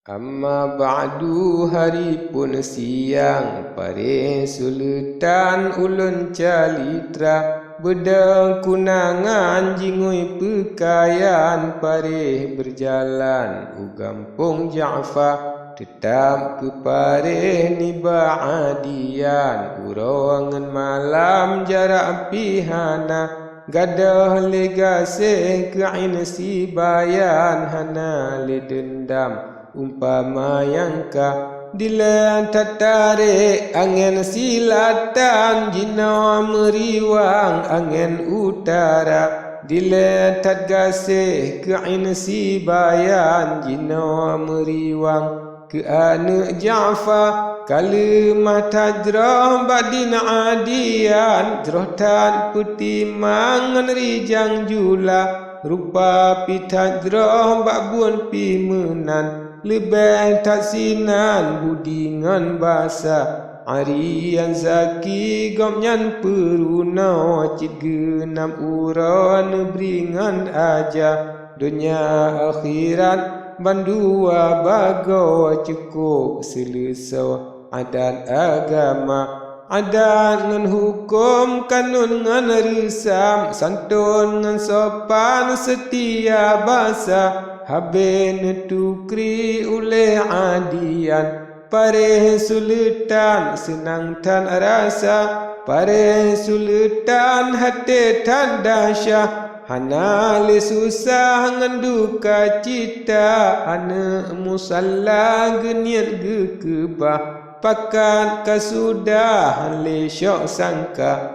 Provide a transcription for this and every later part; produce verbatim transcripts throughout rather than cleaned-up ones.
Amma ba'du, hari phon siang, paré suleutan ulôn calitra, beudôh keunangan jingui peukayan, paré beujalan u gampông Ja'fa, teutab keu paré nibak Adian, uroe ngon malam jarak pih hana, gadôh lé gaséh keu Ain Sibayan, hana lé deundam umpama nyang ka. Dilée that tarek angén silatan, jinoe meuriwang angén utara. Dilée that gaséh keu Ain Sibayan, jinoe meuriwang keu aneuëk Ja'fa. Ka leumah that jroh bak dina Adian, jroh that peutimang ngon rijang jula. Rupa pih that jroh bak buet pih meunan, leubeh that sinan budi ngon basa. Arian Zaki gobnyan peurunoe, cit geunam uroe neubri ngon aja. Donya akhirat bandua bagoe, cukôp seuleusoe adat agama. Adat ngon huköm, kanun ngon reusam, santôn ngon sopan, seutia basa, habéh neutukri uléh Adian. Paré suleutan seunang that rasa, paré suleutan até that dahsyat, hana lé susah ngon duka cita. Aneuëk Musalla geuniet geukeubah, pakat ka sudah han lé syok sangka.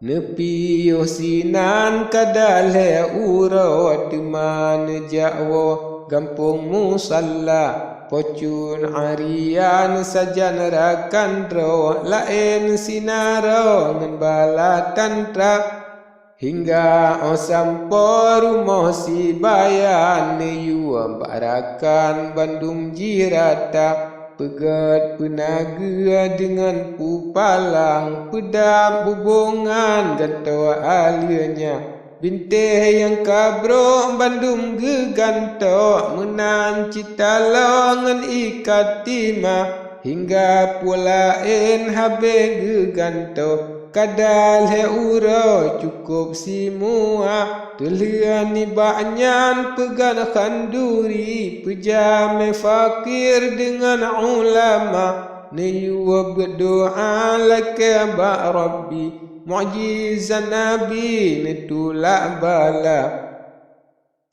Neupiôh sinan ka dalhée uroe, teuma neujak woe gampông Musalla. Pocun Arian sajan rakan droe, laén sinaroe ngon bala tantra. Hingga óh sampoe rumoh Sibayan, neuyue bak rakan bandum jirata, peugét peunageue deungon pupalang, peudab bubongan gantoe aleunya. Bintéh nyang ka brok bandum geugantok, meunan cit taloe ngon ikat timah, hingga peue laén habéh geugantok. Ka dalhée uroe cukôp simua, teulheueh nibak nyan peugét khanduri, peujamé fakir deungon ulama, neuyue beuet doá lakée bak Rabbi, mukjizat Nabi neutulak bala.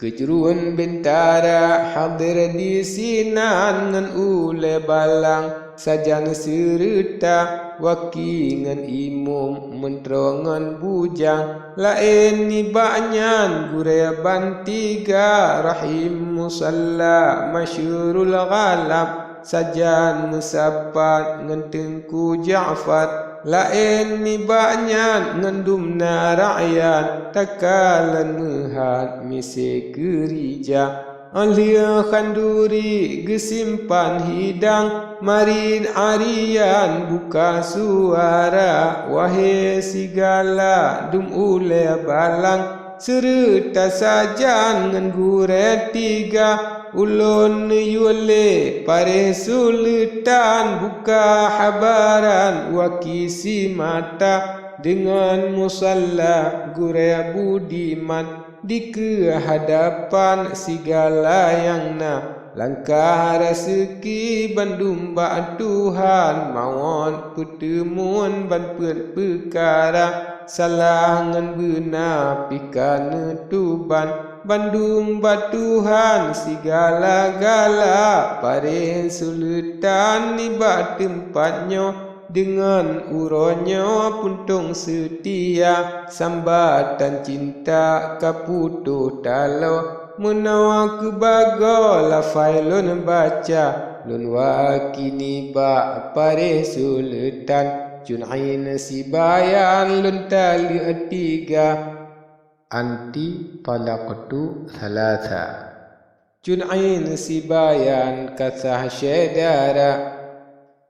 Keujruen bintara hadir disinan ngon ulée balang, sajan seureuta waki ngon imum, meuntroe ngon bujang. Laén nibak nyan gurée ban tiga, rahim musalla masyhurul ghalab, sajan meusapat ngon Teungku Ja'far. Laén nibak nyan ngon dumna rakyat, takalon meuhat miseue keurija. Óh lheueh khanduri geusimpan hidang, marit Arian buka suara, wahé sigala dum ulée balang, seureuta sajan ngon gurée tiga. Ulôn neuyue lé paré suleutan, buka habaran waki simata, deungon musalla gurée budiman. Dikeue hadapan sigala nyang na, langkah raseuki bandum bak Tuhan, mawöt peuteumeuen ban peuet peukara, salah ngon beuna pih ka neutuban, bandum bak Tuhan sigala-gala. Paré suleutan nibak teumpat nyoe, deungon uroe nyoe puntông seutia, sambatan cinta ka putôh taloe. Meunoe keubagoe lafai lôn baca, lôn waki nibak paré suleutan, Cun Ain Sibayan lôn taleuek tiga. Anti talaqtu thalatha. Cun Ain Sibayan ka sah syedara.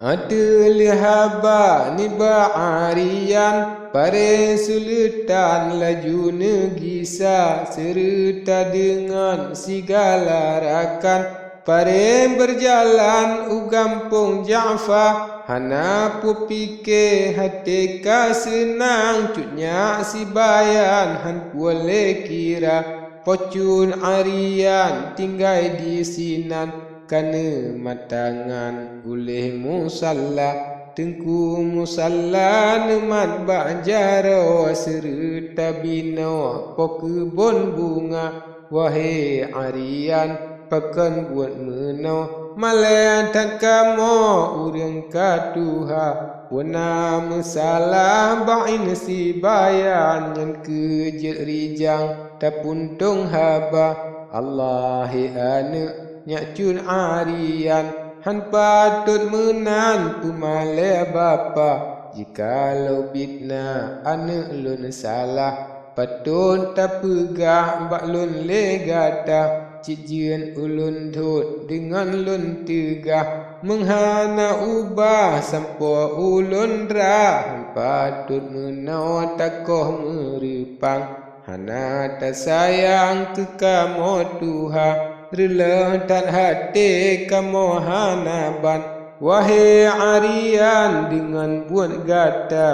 Ateueh lheueh haba nibak Arian, paré suleutan laju neugisa, seureuta deungon sigala rakan. Pareng beujalan u gampông Ja'fa, hana peupike até ka seunang, cut nyak sibayan han puléh kira. Po Cut Aryan tinggai disinan, ka neumatangan uléh musalla. Teungku musalla neumat bak jaroe, seureuta binoe po keubon bunga. Wahé Aryan, pakon buet meunoe, malée that kamoe ureuëng ka tuha. Peue na meusalah bak inong sibayan, nyan keuh jeuet rijang tapuntông haba. Allah, hé aneuëk nyak Cut Aryan, han patot meunan peumalée bapak. Jikalau biet na aneuëk lôn salah, patot tapeugah bak lôn lé gata. Cit jeuet ulôn thot deungon lôn teugah, meuhana ubah sampoe ulôn rhah. Han patot meunoe takoh meureupang, hana tasayang keu kamoe tuha. Reuloh that até kamoe hana ban, wahé Aryan, deungon buet gata.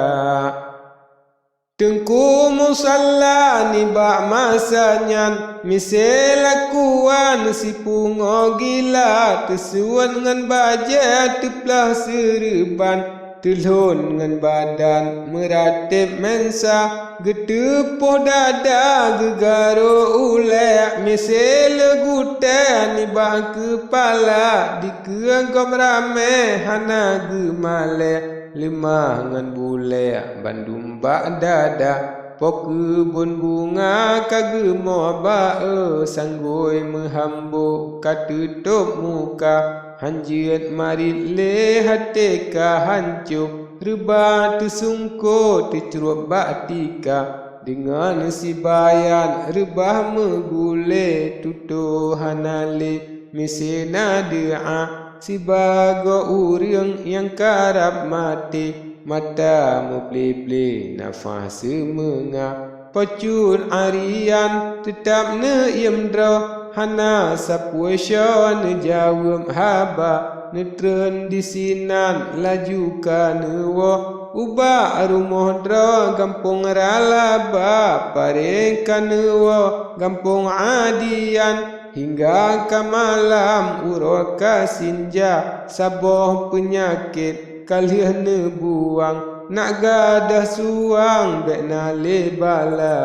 Teungku musalla nibak masa nyan, miseue lakuan sipungoe gila, teusuet ngon bajée teuplah seureuban. Teulhon ngon badan meuratéb mensa, geuteupôh dada geugarô ulék. Miseue le gutée nibak keupala, dikeue gob ramé hana geumalée. Leumah ngon bulék bandum bak dada, po keubon bunga ka geumoe ba-e, sanggôi meuhambôk ka teutôb muka. Han jeuet marit lé até ka hanco, reubah teusungkot teucrôb bak tika. Deungon sibayan reubah meugulée, tutoe hana lé, miseue na doá. Sibagoe ureuëng nyang karab maté, mata meuple-ple nafah seumeunga. Po Cut Aryan teutab neuiem droe, hana sapeue soe neujaweueb haba. Neutreun disinan laju ka neuwoe ubak rumoh droe gampông Ralaba, pareng ka neuwoe gampông Adian. Hingga ka malam uroe ka sinja, saboh peunyakét ka lheueh neubuang, nak gadôh suang bék na lé bala.